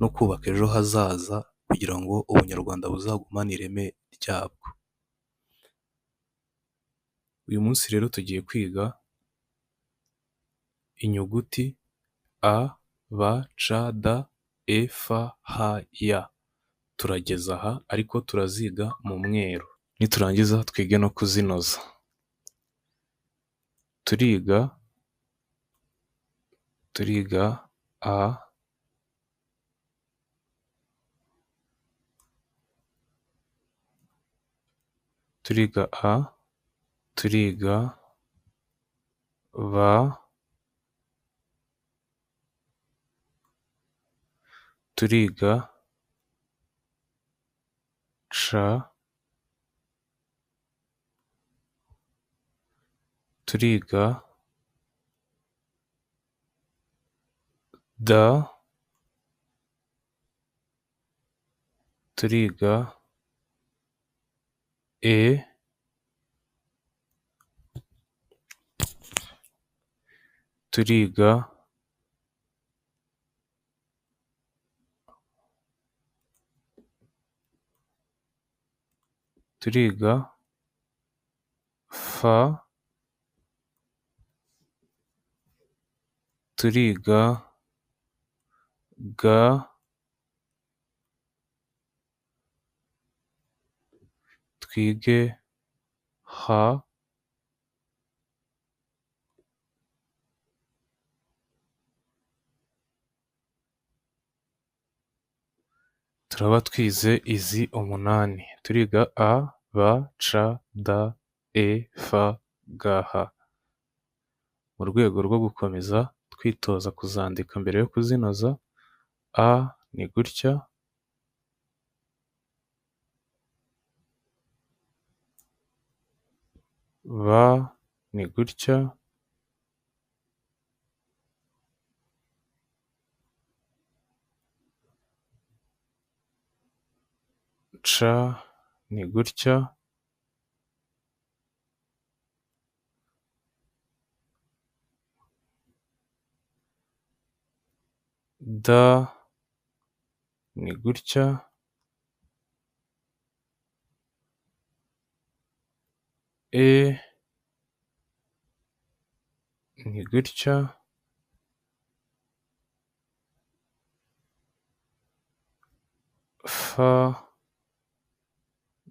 no kubaka ejo hazaza kugira ngo ubunyarwanda buzagumane ireme ryabwo. Uyu munsi rero tugiye kwiga inyuguti A, B, C, D, E, F, H, Y. Turageza aha ariko turaziga mu mweru. Niturangiza twige no kuzinoza. Turiga A, turiga A, turiga B, turiga C, turiga D, turiga E, turiga F, turiga G, twige H, turaba twize izi 8. Turiga A, B, C, D, E, F, G, H. Mu rwego rwo gukomeza twitoza kuzandika mbere yo kuzinoza, A ni gutya, B ni gutya, C ni gutya, D ni gutya, E ni gutya, F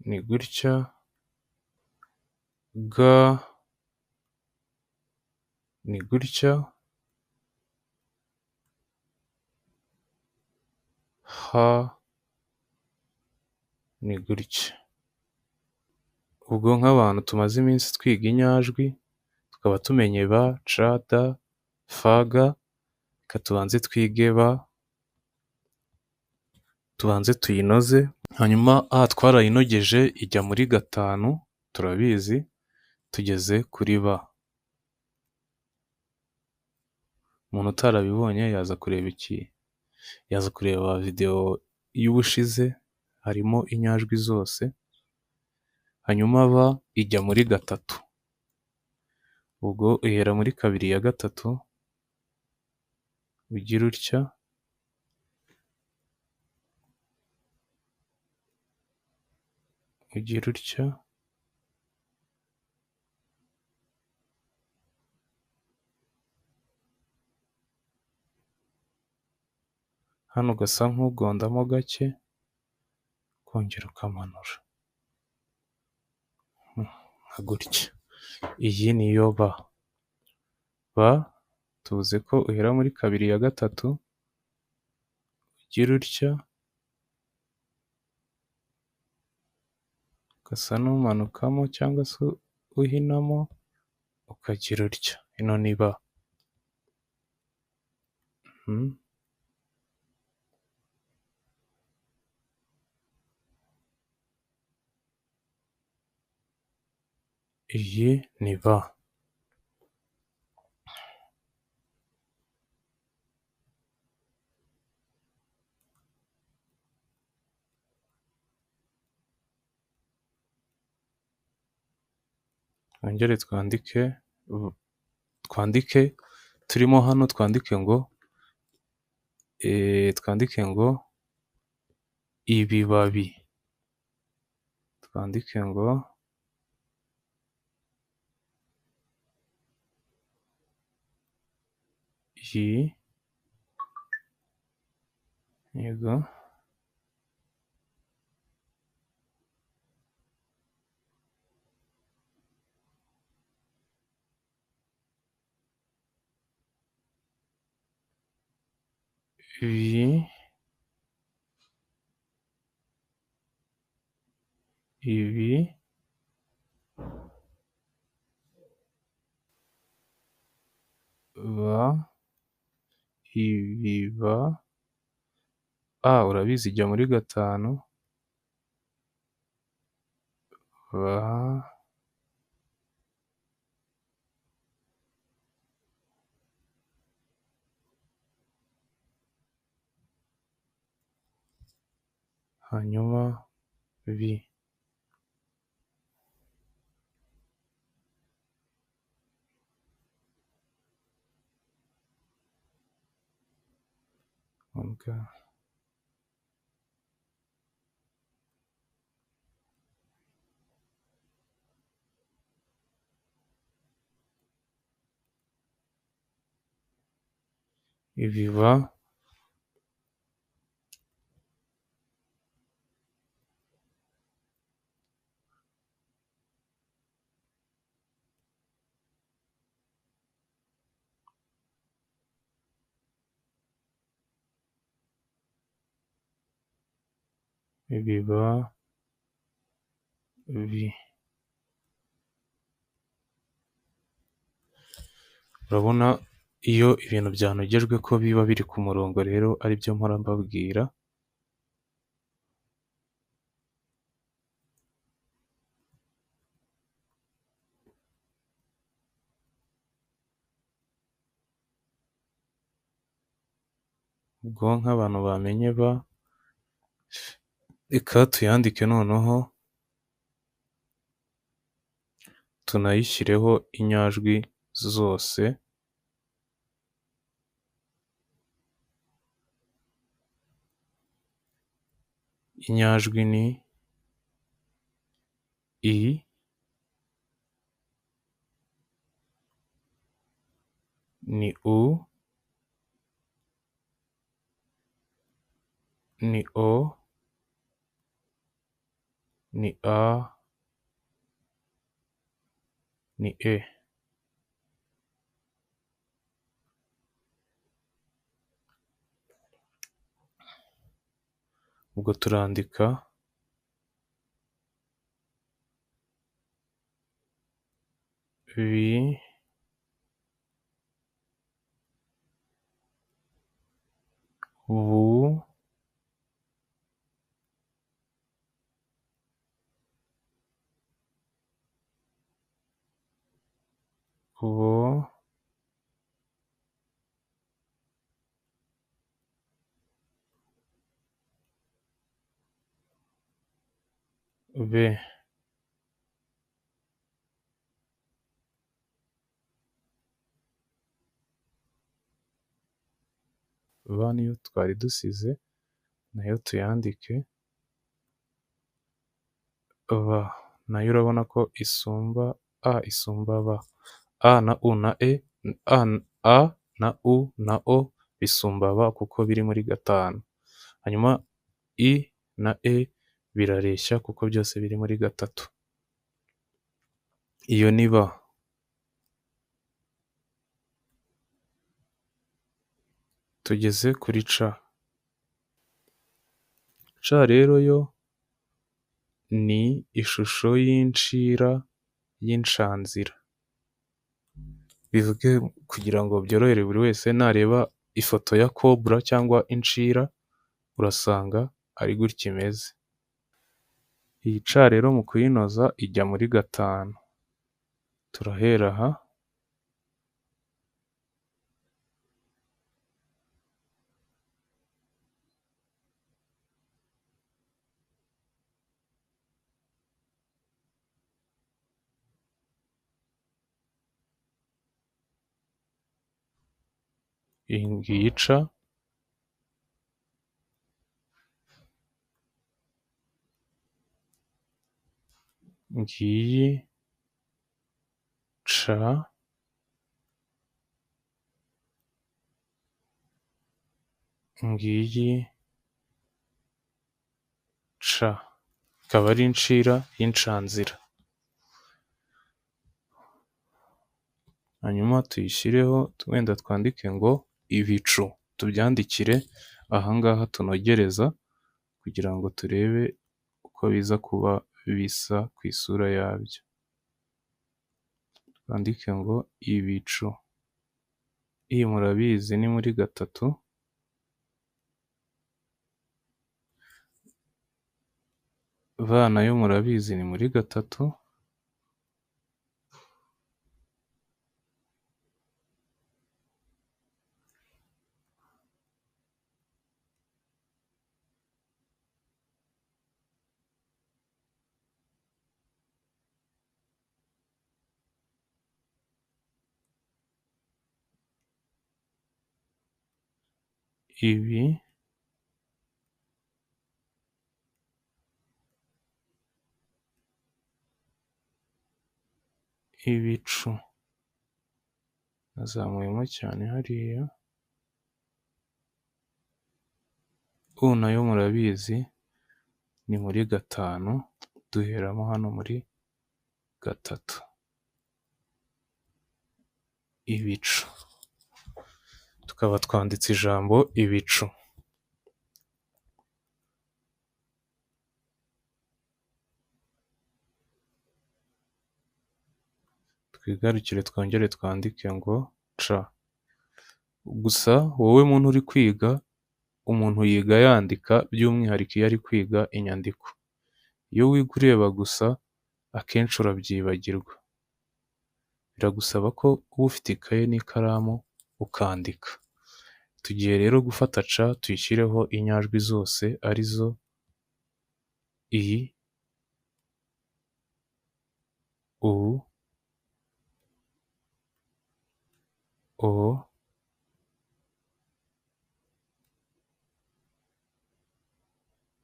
ni gutya, G ni gutya, H ni gutya. Ubwo nk'abantu tumaze iminsi twiga inyajwi, tukaba tumenye B, C, D, F, G, reka tubanze twige B, tubanze tuyinoze, hanyuma A twarayinogeje ijya muri 5, turabizi, tugeze kuri B. Umuntu utarabibonye yaza kureba iki? Yaza kureba video y'ubushize, harimo inyajwi zose. Hanyuma B ijya muri 3. Ubwo ihera muri 2 ya 3, ugira utya, ugira utya, hano ugasa nk'ugondamo gake, ukongera ukamanura nka gutya. Iyi niyo B. B tuzi ko uhera muri 2 ya 3, ugira utya, ugasa n'umanukamo cyangwa se uhinamo, ukagira utya. Ino ni B. Iyi ni B. Twongere twandike turimo hano, twandike ngo Twandike ngo ibibabi, twandike ngo i, yego, bi, ibi, ba, ibiba, a urabizi ijya muri 5, ba, hanyuma bi. Ibiba, ibiba, bi. Urabona iyo ibintu byanogejwe ko biba biri ku murongo rero aribyo mpora mbabwira. Ubwo nk'abantu bamenye ba, reka tuyandike noneho tunayishyireho inyajwi zose. Inyajwi ni i, ni u, ni o, ni a, ni e. Ubwo turandika bi, bu, bo, be. Ba niyo twari dusize nayo tuyandike. Ba nayo urabona ko isumba a, isumba ba. A na u na e, a na u na o bisumba ba kuko biri muri 5. Hanyuma i na e birareshya kuko byose biri muri 3. Iyo ni ba. Tugeze kuri c. C rero yo ni ishusho y'inshira y'inshanzira. Bivuge kugira ngo byorohere buri wese nareba ifoto ya cobra cyangwa inshira, urasanga ari gutya imeze. Iyi C rero mu kuyinoza ijya muri 5. Turahera aha. Iyi ngiyi C. Ngiyi C, ngiyi C. Ikaba ari incira y'incanzira. Hanyuma tuyishyireho wenda twandike ngo ibicu. Tubyandikire aha ngaha tunogereza kugira ngo turebe uko biza kuba bisa ku isura yabyo. Twandike ngo ibicu. I murabizi ni muri 3. V nayo murabizi ni muri 3. Ibi ibicu. Nazamuyemo cyane hariya. U nayo murabizi ni muri 5, duheramo hano muri 3. Ibicu. Tukaba twanditse ijambo ibicu. Twigarukire twongere twandike ngo C. Gusa wowe muntu uri kwiga, umuntu yiga yandika by'umwihariko iyo ari kwiga inyandiko. Iyo wiga ureba gusa akenshi urabyibagirwa. Biragusaba ko uba ufite ikaye n'ikaramu ukandika. Tugiye rero gufata C tuyishyireho inyajwi zose arizo I, U, O,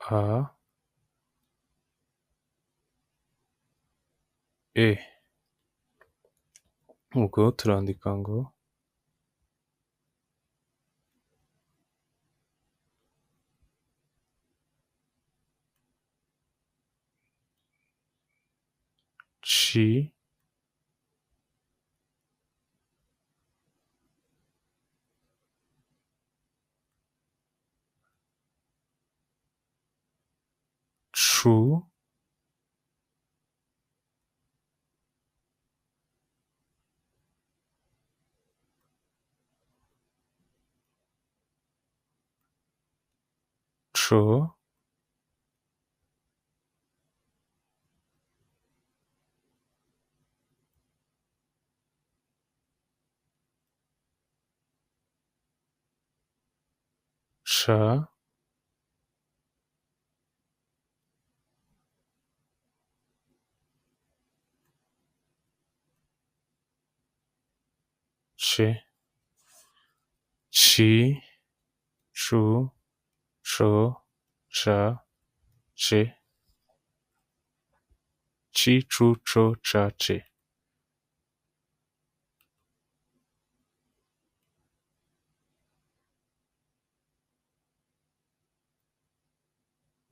A, E. Ubwo turandika ngo ci, cu, co, ca, ce. Ci, cu, co, ca, ce. Ci, cu, co, ca, ce.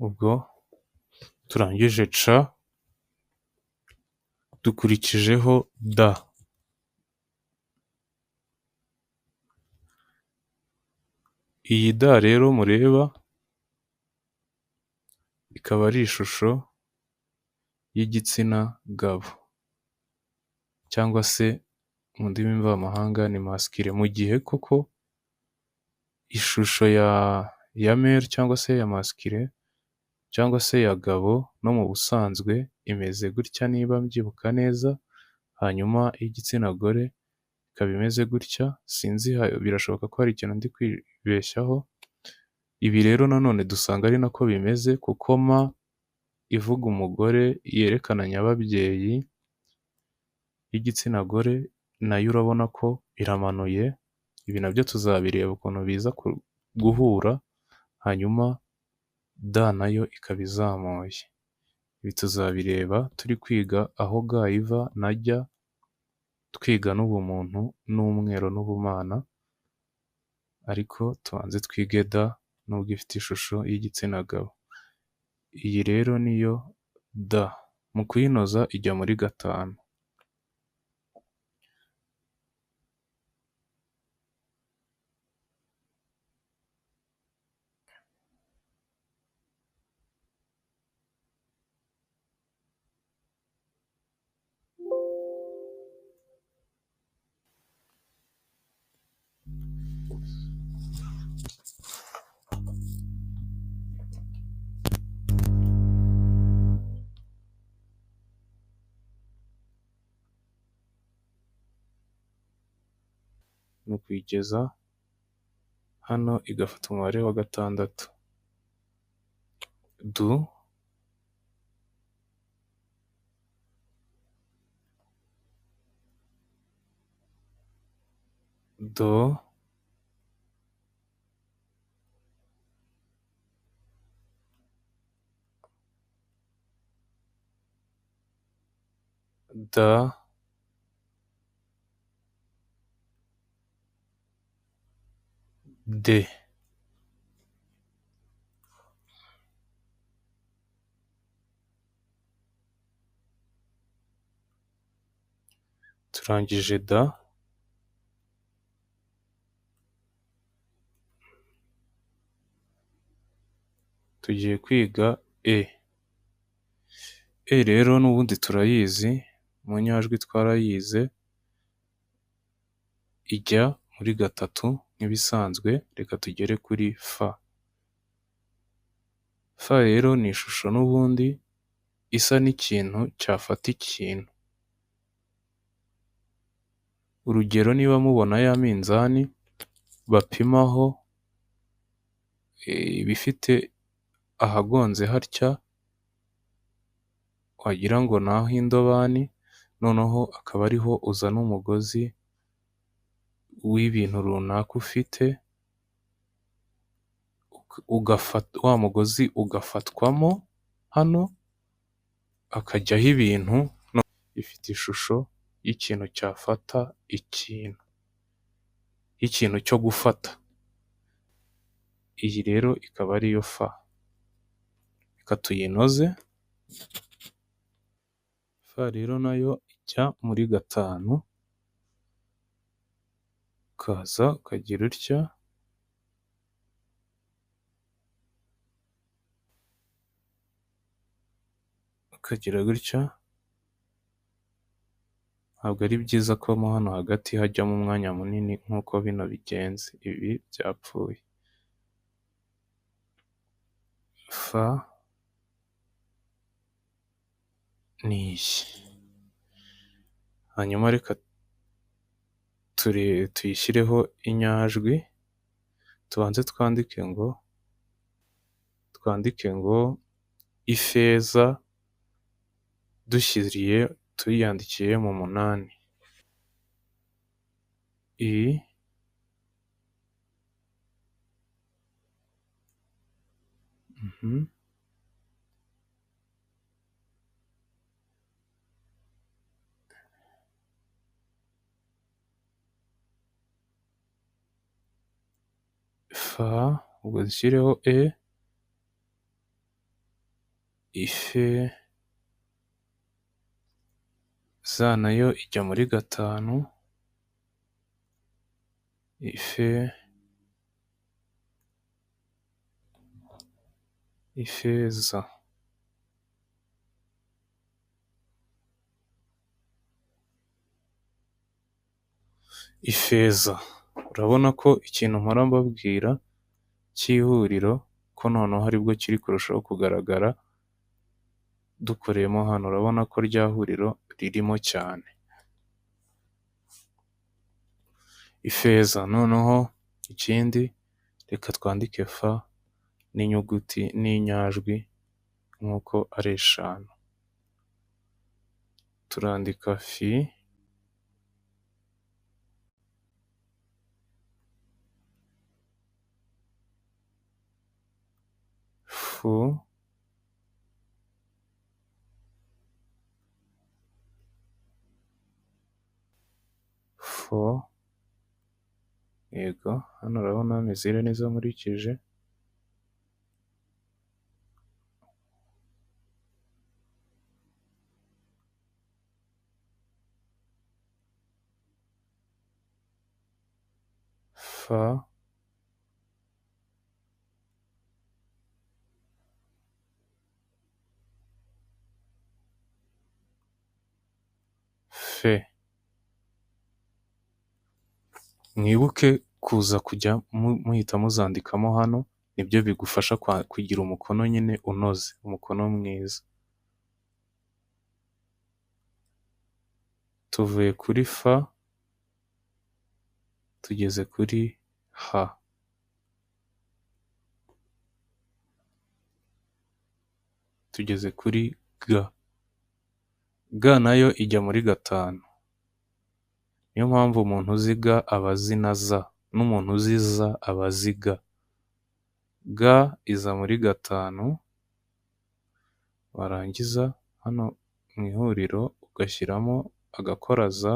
Ubwo turangije C, dukurikijeho D. Iyi D rero mureba ikaba ari ishusho y'igitsina gabo cyangwa se mu ndimi mvamahanga ni masculine, mu gihe koko ishusho ya male cyangwa se ya masculine cyangwa se ya gabo no mu busanzwe imeze gutya niba mbyibuka neza, hanyuma y'igitsina gore ikaba imeze gutya, sinzi birashoboka ko hari ikintu ndi kwibeshyaho. Ibi rero nanone dusanga ari nako bimeze kuko M ivuga umugore yerekana nyababyeyi y'igitsina gore, nayo urabona ko iramanuye, ibi nabyo tuzabireba ukuntu biza guhura, hanyuma D nayo ikaba izamuye. Ibi tuzabireba turi kwiga aho ga iva na jya, twiga n'ubumuntu n'umwero n'ubumana, ariko tubanze twige da nubwo ifite ishusho y'igitsina gabo. Iyi rero niyo da. Mu kuyinoza ijya muri 5. Ni ukuyigeza hano igafata umubare wa 6. Du, do, da, de. Turangije da. Tugiye kwiga e. E rero n'ubundi turayizi, mu nyajwi twarayize, ijya muri 3 nk'ibisanzwe. Reka tugere kuri f. F rero ni ishusho n'ubundi isa n'ikintu cyafata ikintu. Urugero niba mubona ya minzani bapimaho ibifite ahagonze hatya, wagira ngo ni ah'indobani, noneho akaba ariho uzana umugozi w'ibintu runaka ufite, wa mugozi ugafatwamo hano, hakajyaho ibintu, ifite ishusho y'ikintu cyafata ikintu, y'ikintu cyo gufata. Iyi rero ikaba ariyo fa. Reka tuyinoze. Fa rero nayo ijya muri 5, ukaza ukagira utya, ukagira gutya. Ntabwo ari byiza ko mo hano hagati hajyamo umwanya munini nk'uko bino bigenze. Ibi byapfuye. Fa ni iyi. Hanyuma reka tuyishyireho inyajwi, tubanze twandike ngo ifeza, dushyiriye tuyiyandikiye mu 8. I, F, ubwo dushyireho E, ife, za nayo ijya muri 5, ife, ifeza. Ifeza. Urabona ko ikintu mpora mbabwira cy'ihuriro ko noneho aribwo kiri kurushaho kugaragara dukoreyemo hano. Urabona ko rya huriro ririmo cyane. Ifeza. Noneho ikindi reka twandike fa n'inyuguti n'inyajwi nk'uko ari 5. Turandika fi, fu, Fo, yego hano urabona mezire nizo nkurikije. Fa, fe. Mwibuke kuza kujya muhita muzandikamo hano, nibyo bigufasha kugira umukono nyine unoze, umukono mwiza. Tuvuye kuri fa tugeze kuri ha. Tugeze kuri ga. Ga nayo ijya muri 5. Niyo mpamvu umuntu uzi ga aba azi na za, n'umuntu uzi za aba azi ga. Ga iza muri 5, warangiza hano mu ihuriro ugashyiramo agakoraza,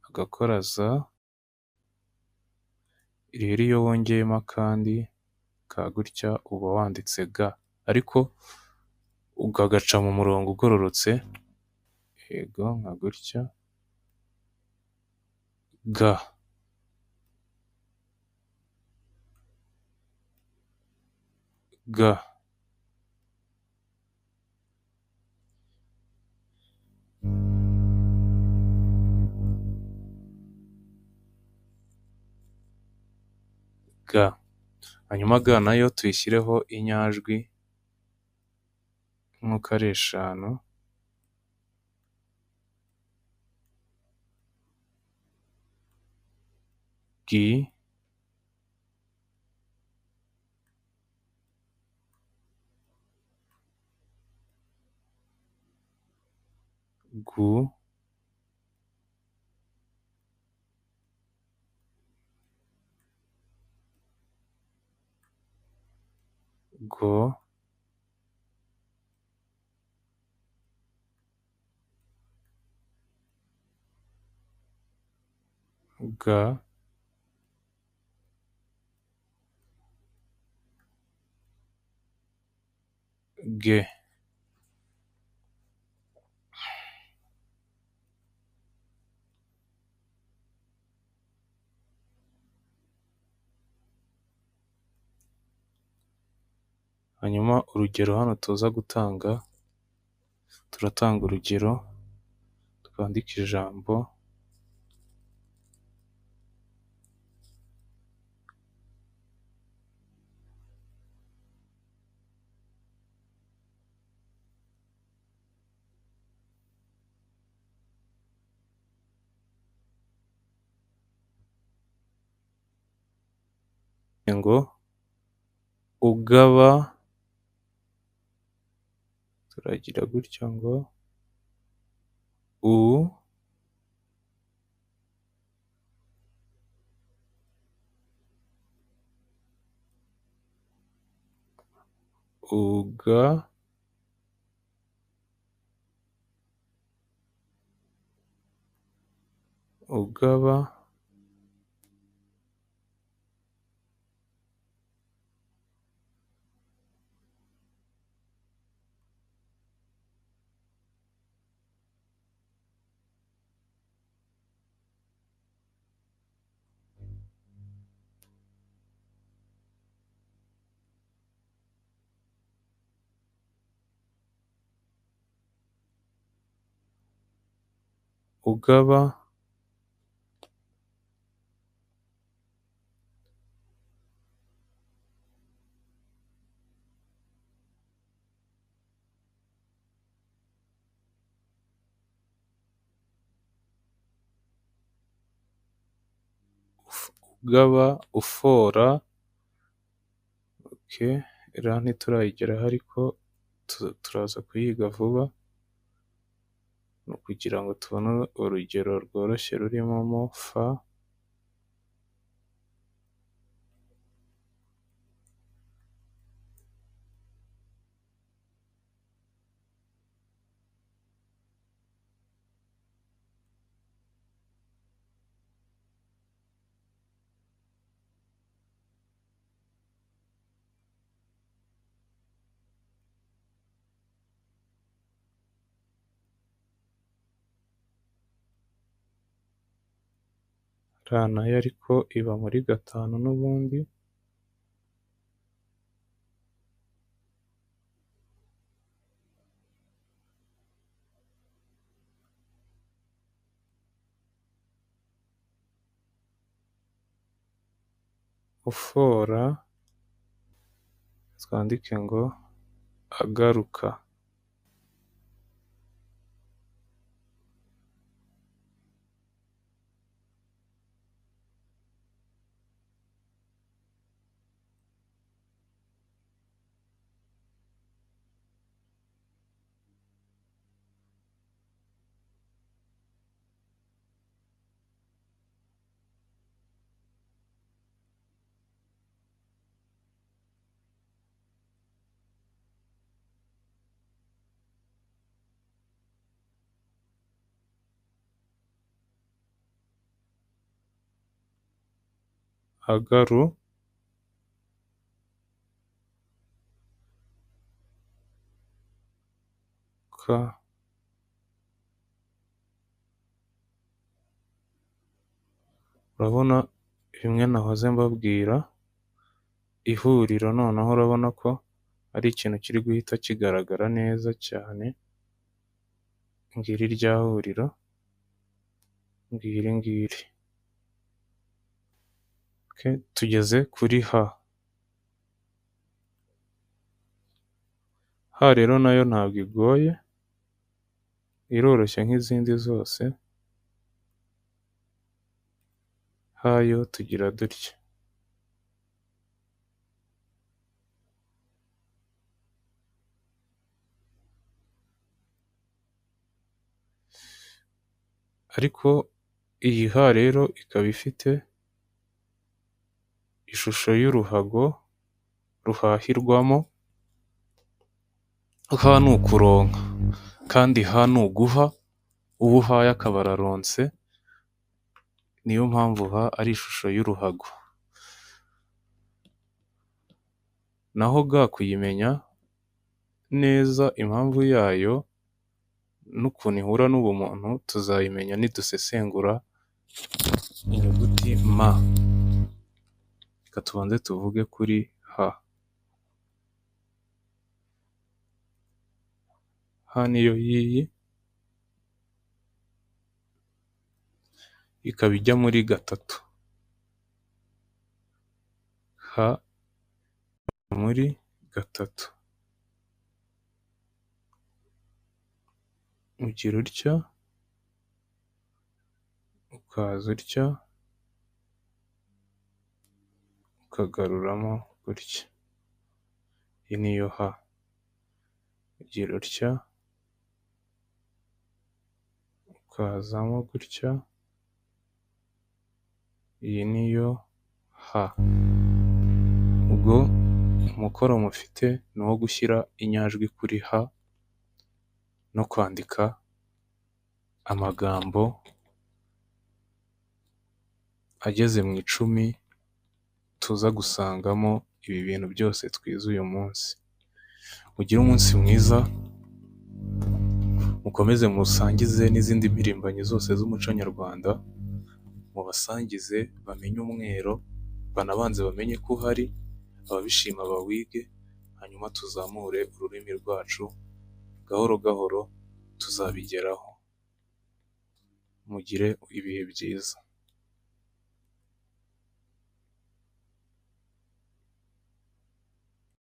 agakoraza, rero iyo wongeyemo akandi ka gutya uba wanditse ga, ariko ukagaca mu murongo ugororotse, yego nka gutya, ga. Ga. Ga. Hanyuma ga nayo tuyishyireho inyajwi nk'uko ari 5. Gi, gu, go, ga, ge. Hanyuma urugero hano tuza gutanga, turatanga urugero twandika ijambo ngo ugaba, turagira gutya ngo u, uga, ugaba, ugaba, ugaba ufora. Okay, ra ntiturayigeraho ariko turaza kuyiga vuba, ni ukugira ngo tubone urugero rworoshye rurimo mo fa, R nayo ariko iba muri gatanu n'ubundi. Ufora, twandike ngo agaruka. Agaru ka. Urabona bimwe nahoze mbabwira, ihuriro noneho urabona ko ari ikintu kiri guhita kigaragara neza cyane, ngiri rya huriro, ngiri ngiri. Tugeze kuri H. H rero nayo ntabwo igoye, iroroshye nk'izindi zose, H yo tugira dutya. Ariko iyi H rero ikaba ifite ishusho y'uruhago ruhahirwamo, H ni ukuronka kandi H ni uguha, uwo uhaye akaba araronse, niyo mpamvu H ari ishusho y'uruhago. Naho G kuyimenya neza impamvu yayo n'ukuntu ihura n'ubumuntu tuzayimenya nidusesengura inyuguti M. Reka tubanze tuvuge kuri H. H niyo y'iyi, ikaba ijya muri gatatu. H muri gatatu. Ugira utya, ukaza utya, ukagaruramo gutya. Iyi niyo H. Ugira utya, ukazamo gutya, iyi niyo H. Ubwo umukoro mufite ni uwo gushyira inyajwi kuri H no kwandika amagambo ageze mu 10 tuza gusangamo ibi bintu byose twize uyu munsi. Mugire umunsi mwiza, mukomeze musangize n'izindi mpirimbanyi zose z'umuco nyarwanda, mubasangize bamenye umwero, banabanze bamenye ko uhari, ababishima bawige, hanyuma tuzamure ururimi rwacu gahoro gahoro tuzabigeraho. Mugire ibihe byiza.